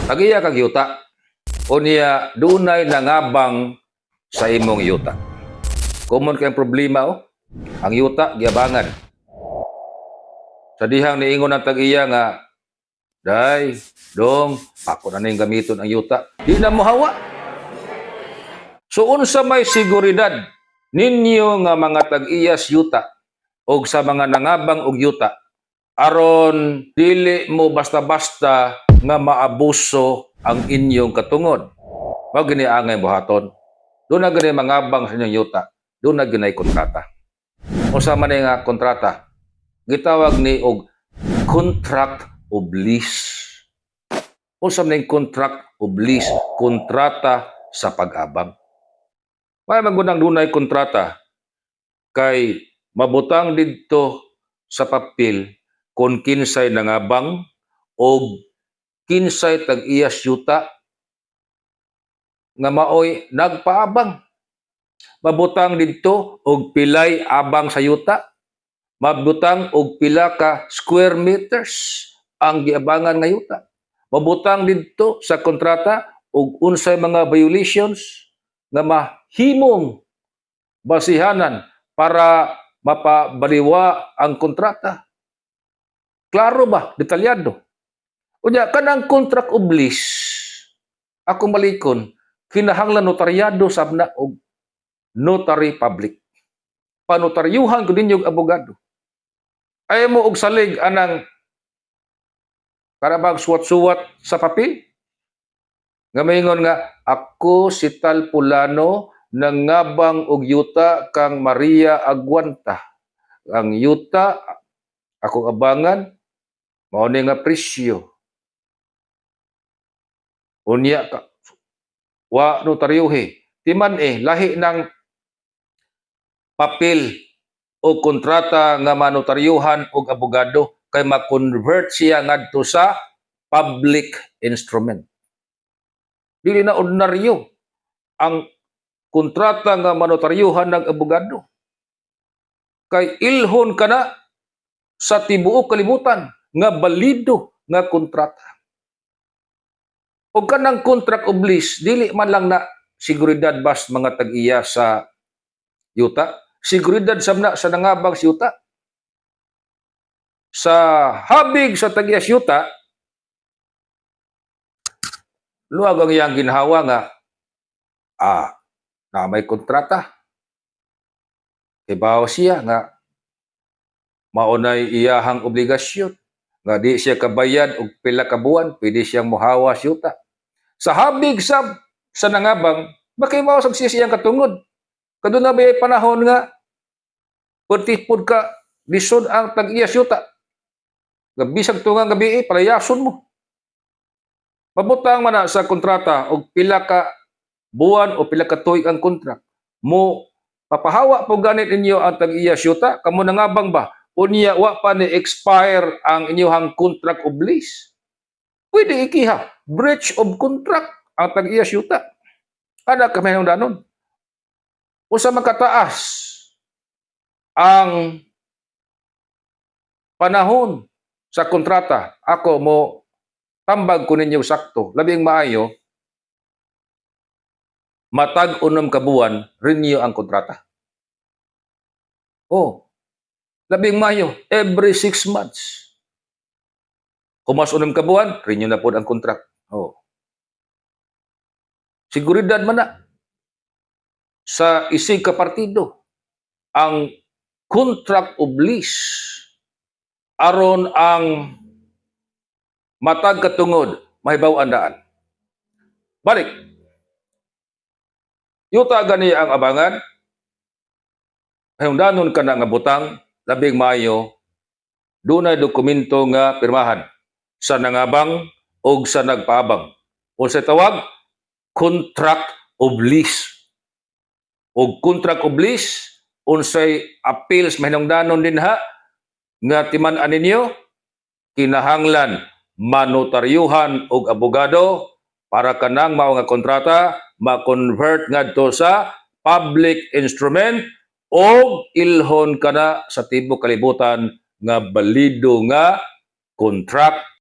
Tag-iya kag yuta. Unya dunay nangabang sa imong yuta. Common kay problema oh. Ang yuta giabangan. Sa dihang niingon ang tag-iya nga, "Day, dong, ako na ning gamiton ang yuta." Di na mohawa. So unsa may seguridad ninyo nga mga tag-iyas yuta og sa mga nangabang og yuta aron dili mo basta-basta nga maabuso ang inyong katungod? Mao gini angay buhaton. Duna gani mangabang sa inyong yuta, duna ginay kontrata. Unsa man ni nga kontrata? Gitawag ni og contract of lease. Unsa man ning contract of lease? Kontrata sa pag-abang. May magunang dunay kontrata kay mabutang didto sa papel kung kinsay nangabang og kinsay tag-iyas yuta nga maoy nagpaabang. Mabutang didto og pilay abang sa yuta. Mabutang og pila ka square meters ang giabangan nga yuta. Mabutang didto sa kontrata og unsay mga violations nga mahimong basihanan para mapabaliwa ang kontrata. Klaro ba? Detalyado. Unya, kanang contract of lease, ako malikon, kinahanglan notaryado sab na og notary public. Panotaryuhan ko ninyo og abogado. Ay mo og salig anang karabag suwat-suwat sa papel. Nga maingon nga, "Ako si Tal Pulano, nangabang og yuta kang Maria Aguanta. Ang yuta akong abangan mao ni nga presyo." Unya ka wa notaryuhi. Timan eh lahi ng papel o kontrata nga manotaryuhan og abogado kay ma-convert siya ngadto sa public instrument. Dili na ordinaryo ang kontrata nga manotaryuhan ng abogado. Kay ilhon ka na sa tibuok kalibutan nga balido nga kontrata. Og kanang contract of lease, dili man lang na seguridad bas mga tag-iya sa yuta, seguridad sab na sa nangabang sa yuta. Sa habig sa tag-iya sa yuta, luwag ang iyang ginhawa nga na may kontrata. Kibaw siya nga maunay iyahang obligasyon nga di siya kabayad og pila ka buwan, pwede siyang mohawa sa yuta. Sa habig sa nangabang, makibaw sab siya siyang katungod. Kaduna ba panahon nga perti pud ka lisod ang tag-iya sa yuta. Nga bisag tungang gabi eh, palayason mo. Mabutang man na sa kontrata og pila ka buwan o pila ka tuig ang contract. Mo papahawa po ganit ninyo ang tag-iya sa yuta, kamo nangabang ba? Unya wa pa ni expire ang inyong contract of lease. Pwede ikiha, breach of contract ang tag-iya sa yuta. Ana kami nung danon. Usa makataas ang panahon sa kontrata, ako mo tambag ko ninyo sakto, labing maayo, matag 6 ka buwan, renew ang kontrata. Oh, labing maayo, every 6 months. Kung mas 6 ka buwan, renew na po ang contract. Oh. Seguridad man na sa isig ka partido ang contract of lease aron ang matag katungod mahibaw-an daan. Balik. Yuta gani ang abangan, hinungdanon ka na nga butang, labing maayo, dunay dokumento nga pirmahan sa nangabang og sa nagpaabang. Unsay tawag? Contract of lease. Og contract of lease, unsay appeals mahinungdanon dinha nga timan-an ninyo, kinahanglan manotaryuhan og abogado para kanang mao nga kontrata ma-convert ngadto sa public instrument og ilhon kana sa tibuok kalibutan nga balido nga contract.